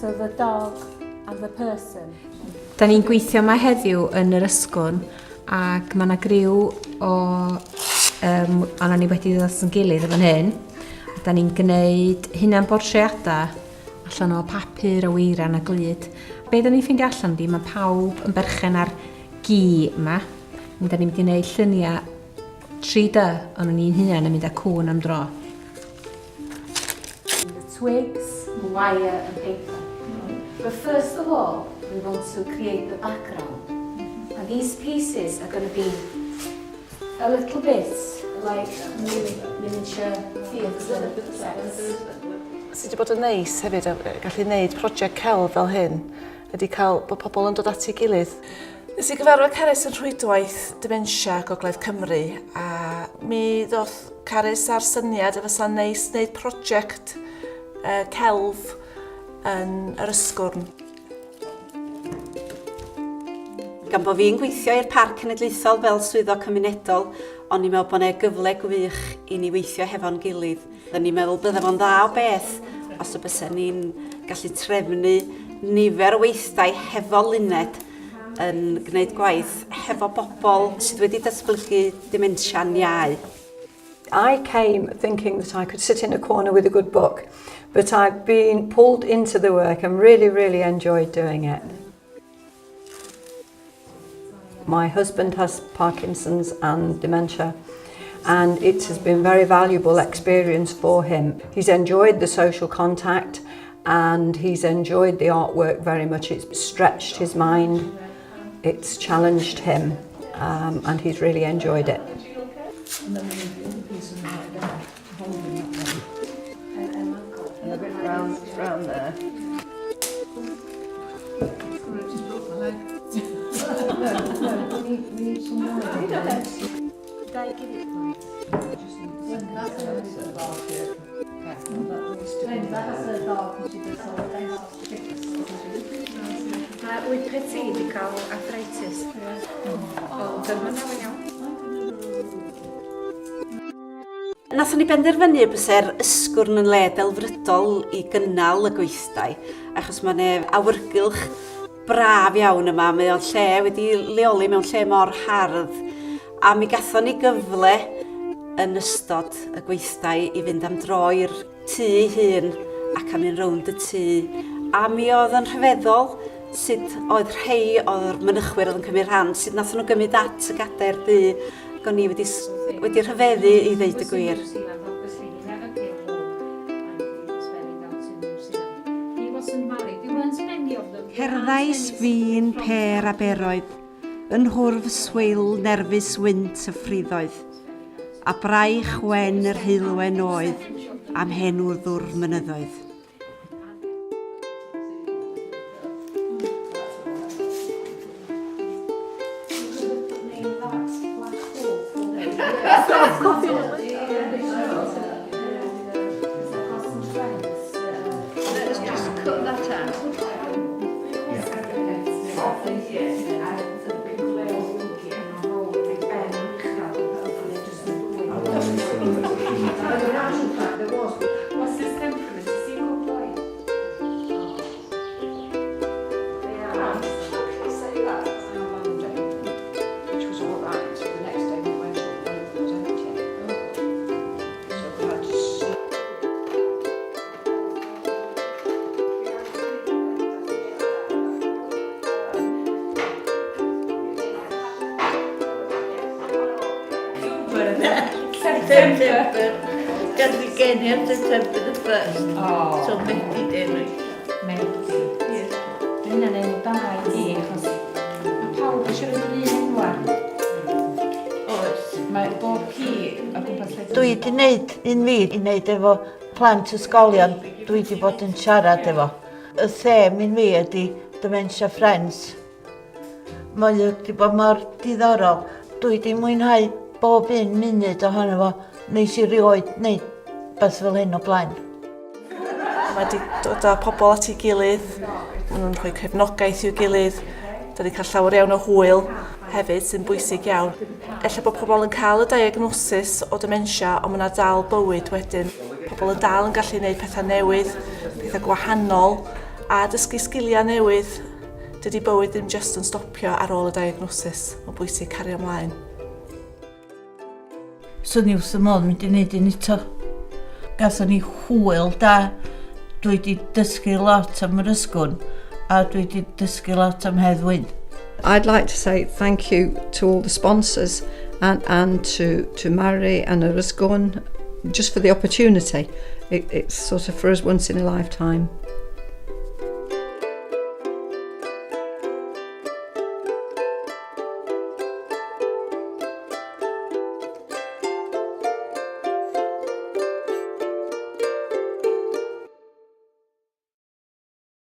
So the dog and the person. Da ni'n gweithio yma heddiw yn yr Ysgwrn ac mae yna griw o um, ona ni wedi dod at yn gilydd yn fan hyn. A da ni'n gwneud hunan bortreadau allan o papur a weiran a glud. Be da ni'n ffeindio allan di, mae pawb yn berchen ar gi yma. Mi da ni'n mynd i wneud lluniau 3D o'n ni'n hunain yn mynd â cŵn am dro. The twigs, the wire and paper. But first of all, we want to create the background. And these pieces are going to be a little bit like miniature theatre sets. Sydd wedi bod yn neis hefyd, gallu gwneud prosiect celf fel hyn, ydy cael bod pobl yn dod at ei gilydd. Nes i gyfarfod Carys yn rhwydwaith Dementia Gogledd Cymru a mi ddoth Carys â'r syniad y fysa'n neis wneud prosiect uh, celf yn yr Ysgwrn. Gan bod fi'n gweithio i'r Parc Cenedlaethol fel swyddog cymunedol, o'n i'n meddwl bod 'na gyfle gwych i ni weithio hefo'n gilydd. O'n i'n meddwl bydde fo'n dda o beth os y bysen ni'n gallu trefnu nifer o weithdai hefo Luned yn gwneud gwaith hefo bobl sydd wedi datblygu dementia'n iau. I came thinking that I could sit in a corner with a good book, but I've been pulled into the work and really, really enjoyed doing it. My husband has Parkinson's and dementia and it has been very valuable experience for him. He's enjoyed the social contact and he's enjoyed the artwork very much. It's stretched his mind, it's challenged him um, and he's really enjoyed it. And then we need the other piece of the there to hold him that way. And a bit round, round there. Mae wypet ti wedi cael arthritis. Ond yn hwnna mae'n iawn. Nathon ni benderfynu y byse'r ysgwrn yn le delfrydol i gynnal y gweithdai, achos mae 'ne awyrgylch braf iawn yma, mae o'n lle wedi leoli mewn lle mor hardd, a mi gathon ni gyfle yn ystod y gweithdai i fynd am dro i'r tŷ ei hun ac am mynd rownd y tŷ, a mi oedd yn rhyfeddol sut oedd rhei o'r mynychwyr oedd yn cymryd rhan, sut nathon nhw gymryd at y gadair du, ac o'n i wedi, wedi rhyfeddu i ddeud y gwir. Cerddais fin pêr aberoedd, yn hwrf swil nerfus wynt y ffriddoedd, a braich wen yr heulwen oedd am hen wddw'r mynyddoedd. Let's just cut that out. What's his temperament? Is he a good boy? Which was all right. The next day we went up and it was empty. So we had to September. Gath ei geni ar September the 1st. Oh. So Medi Dewi. Medi. Ie. Mae hynna'n enw da i fi, achos mae pawb eisiau rhoi yr un enwa. Oes. Mae bob ci o gwmpas lle Dwi wedi wneud un fi i wneud efo plant ysgolion dwi wedi bod yn siarad efo. Y them un fi ydy Dementia Friends. Mae o wedi bod mor diddorol. Dwi wedi mwynhau bob un munud ohono fo. Nes i rioed wneud beth fel hyn o blaen. Mae wedi dod â pobl at ei gilydd, maen nhw'n rhoi cefnogaeth i'w gilydd, da ni'n cael llawer iawn o hwyl hefyd sy'n bwysig iawn. Ella bod pobl yn cael y diagnosis o dementia ond mae yna dal bywyd wedyn. Pobl yn dal yn gallu gwneud pethau newydd, pethau gwahanol. A dysgu sgiliau newydd. Dydy bywyd ddim jyst yn stopio ar ôl y diagnosis. Mae'n bwysig cario ymlaen. Swn i wrth y modd mynd i wneud un eto. Gathon ni hwyl da. Dwi wedi dysgu lot am yr Ysgwrn a dwi wedi dysgu lot am Hedd Wyn. I'd like to say thank you to all the sponsors and to Mary and Yr Ysgwrn just for the opportunity. It's sort of for us once in a lifetime.